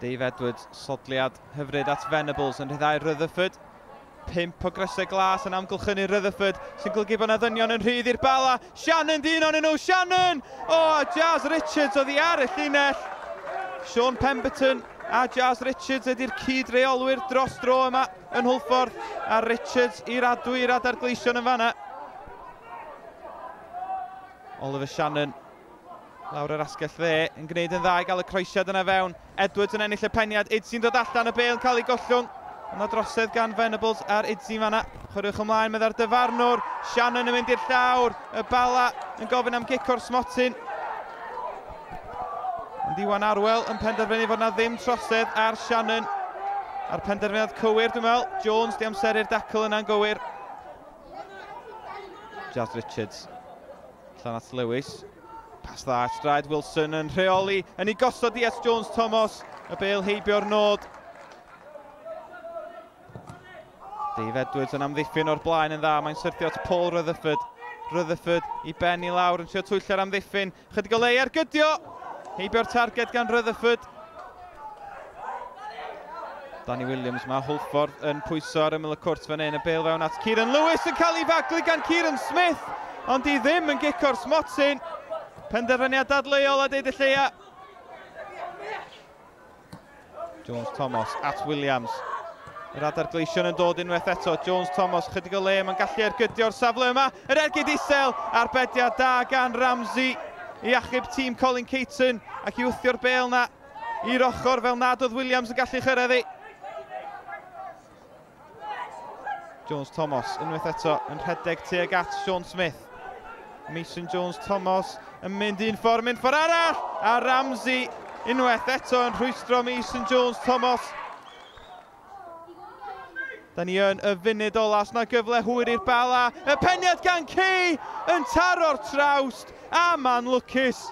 Dave Edwards, sodliad hyfryd at Venables yn rhyddhau Rutherford. 5 o grysau glas yn amgylchynu Rutherford, sy'n golygu bod yna ddynion yn rhydd i'r Bala. Shannon di un o'n nhw, Shannon! O, a Jazz Richards oddi ar y llinell. Sean Pemberton a Jazz Richards ydy'r cyd-reolwyr dros dro yma yn Hwlffordd, a Richards i'r adwy i'r adar gleision yn fanna. Oliver Shannon lawr yr asgell dde yn gwneud yn dda i gael y croesiad yna fewn. Edwards yn ennill y peniad, Idsi'n dod allan, y bêl yn cael ei gollwng. Yna drosedd gan Venables ar Idsi fanna. Chwaraewch ymlaen, meddai'r dyfarnwr. Shannon yn mynd i'r llawr, y Bala yn gofyn am gic o'r smotyn. Ond Iwan Arwel yn penderfynu fod na ddim trosedd ar Shannon. A'r penderfyniad cywir, dwi'n meddwl. Jones di amseru'r dacl yna'n gywir. Jazz Richards. Allan at Lewis. Pas dda at draed Wilson yn rheoli, yn ei gosod i at Jones Thomas. Y bêl heibio'r nod. Dave Edwards yn amddiffyn o'r blaen yn dda. Mae'n syrthio at Paul Rutherford. Rutherford i ben i lawr yn trio twyllo'r amddiffyn. Chydig o le i ergydio. Heibio'r targed gan Rutherford. Danny Williams, mae Hwlffordd yn pwyso ar ymyl y cwrt fan hyn. Y bêl fewn at Kieran Lewis yn cael ei faglu gan Kieran Smith. Ond i ddim yn gic o'r smotyn. Penderfyniad dadleuol a deud y lleia. Jones Thomas at Williams. Yr adar gleision yn dod unwaith eto. Jones Thomas, chydig o le, mae'n gallu ergydio'r safle yma. Yr ergyd isel, arbediad da gan Ramsey i achub tîm Colin Caton ac i wthio'r bêl na i'r ochr fel nad oedd Williams yn gallu chyrraedd hi. Jones Thomas unwaith eto yn rhedeg tuag at Sean Smith. Mason Jones Thomas yn mynd un ffordd, mynd ffordd arall, a Ramsey unwaith eto yn rhwystro Mason Jones Thomas. Da ni yn y funud ola, os na gyfle hwyr i'r Bala. Y peniad gan Key yn taro'r trawst, a ma'n lwcus.